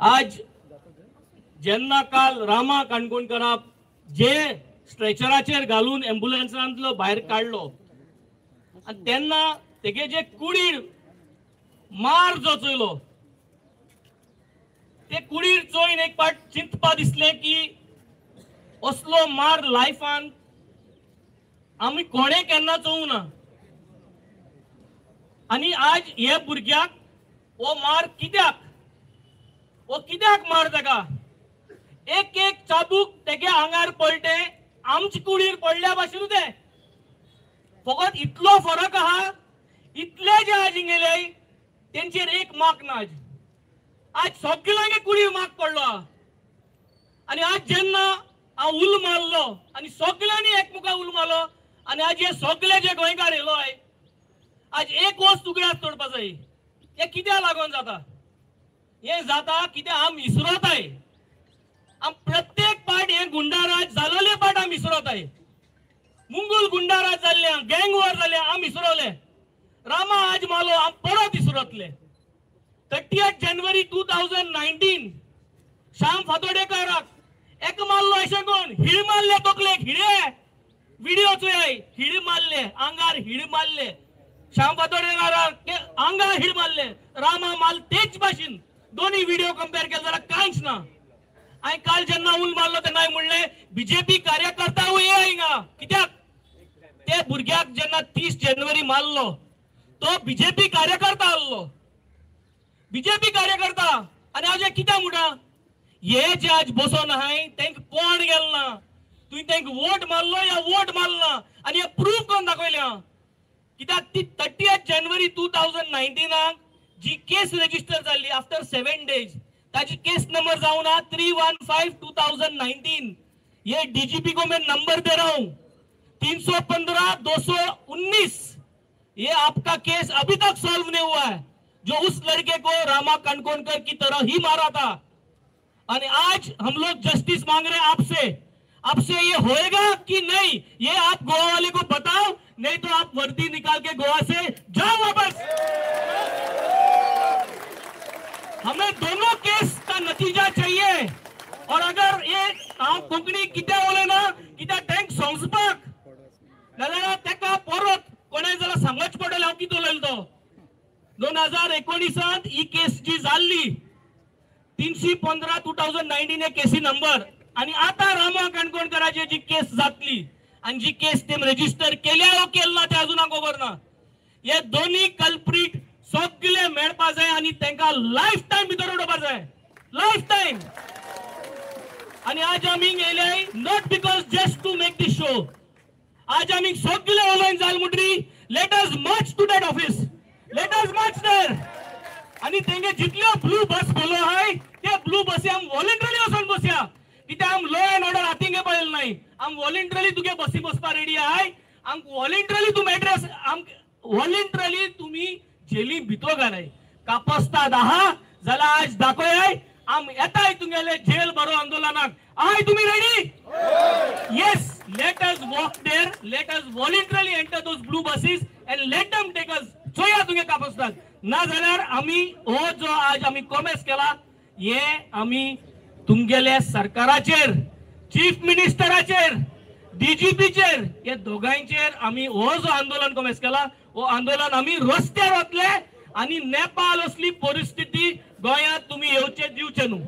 आज जेन्ना काल रामा काणकोणकराक जे स्ट्रेचराचेर घालून एम्बुलन्सांतलो भायर काडलो आनी तेन्ना तेगे जे कुडीर मार जो चोयलो ते कुडीर चोयन एक पाट चिंतपा दिसलें की असलो मार लायफान आमी कोणें केन्ना चोवूं ना. आनी आज हे भुरग्याक हो मार कित्याक, हो कित्याक मार ताका? एक एक चाबूक तेगे आंगार पडटे आमचे कुडीर पडल्या भाशेन तें. फकत इतलो फरक आहा, इतले जे आज हिंगेले तेंचेर एक मार्क ना. आज आज सगळ्यांगे कुडीर मार्क पडलो. आनी आज जेन्ना हांव उल मारलो आनी सगळ्यांनी एकमुखा उल मारलो आनी आज हे सगळे जे गोंयकार येयलो आज एक वस्त उगडास तोडपा जाय. हें कित्याक लागून जाता? हें जाता कित्याक आम विसरोताय. आम प्रत्येक पाट हे गुंडाराज जालोले पाट आम विसरोताय. मुंगूल गुंडाराज जाल्ले, गँग वॉर जाले, आम विसरोले. रामा आज मालो आम परत विसरतले. 30 जानेवारी 2019 श्याम फातोडेकाराक एक मारलो अशें कोण हिळ मारले तकलेक, हिळे विडियो चोय, हिळ मारले आंगार, हिळ मारले श्याम फातोडेकाराक आंगार हिळ मारले. रामा माल तेच भाशेन दोन्ही व्हिडिओ कंपेअर केले जाल्यार कांयच ना. आनी काल जेन्ना उल मारलो तेन्ना म्हणलें बीजेपी कार्यकर्ता ये हिंगा. कित्याक ते भुरग्याक जेन्ना 30 जानेवारी मारलो तो बीजेपी कार्यकर्ता आहलो, बीजेपी कार्यकर्ता. आनी आज कित्याक म्हणटा हे जे आज बसोन आहाय तेंका कोण गेल ना, तुवें तेंका वोट मारलो या वोट मारला आनी हे प्रूफ करून दाखयल्या. कित्याक ती 30 जानेवारी 2019 जी केस रजिस्टर जाल्ली आफ्टर 7 डेज ताजी केस नंबर जाऊन 315/2019. ये डीजीपी को मैं नंबर दे रहा हूं 315-219. ये आपका केस अभी तक सॉल्व नहीं हुआ है, जो उस लड़के को रामा काणकोणकर की तरह ही मारा था. और आज हम लोग जस्टिस मांग रहे हैं आपसे. आपसे ये होएगा कि नहीं ये आप गोवा वाले को बताओ, नहीं तो आप वर्दी निकाल के गोवा से जाओ वापस. हमें दोनों केस का नतीजा चाहिए. और अगर ये हांव कोंकणी कित्याक उलयना कित्याक तेंक समजपाक, नाजाल्यार तेका परत कोणाय जाल्यार सांगच पडटलें हांव कितें उलयलो तो. 2019 ही केस जी जाल्ली 315/2019 हे केसी नंबर. आनी आतां रामा काणकोणकराची जी केस जातली आनी जी केस ते रजिस्टर केल्या वो केल ना ते अजून खबर ना. हे दोन्ही कल्प्रीट सगळे मेळपा जाय आनी तेंका लायफ टायम भितर उडोवपा जाय, लायफ टायम. आनी आज आमी येयले not because just to make this show. आज आमी सगळे उलोवन जाल म्हणटरी let us march to that office, let us march there. आनी तेंगे जितल्यो ब्लू बस बोलो आहाय ते ब्लू बसी आम वॉलंटरली वचोन बसया. कित्याक आम लॉ एंड ऑर्डर हातीन घेवपा येयले नाय. आम वॉलंटरली तुगे बसी बसपा रेडी आहाय. आम वॉलंटरली तुमी एड्रेस, आम वॉलंटरली तुमी जेली भितर घालाय. कापस्ताद आहा जाल्यार आज दाखयाय आम येताय तुमगेले जेल भरो आंदोलनाक. आहाय तुमी ready? Yes, let us walk there, let us voluntarily enter those blue buses and let them take us. चोया तुगे कापस्ताद ना जाल्यार आमी हो जो आज आमी कॉमेस केला हे आमी तुमगेले सरकाराचेर, चीफ मिनिस्टराचेर, डीजीपीचेर, हे दोगांचेर आमी हो जो आंदोलन कॉमेस केला हो आंदोलन आमी रस्त्यार वतले. आनी नेपाळ असली परिस्थिती गोंयांत तुमी येवचे दिवचे न्हू.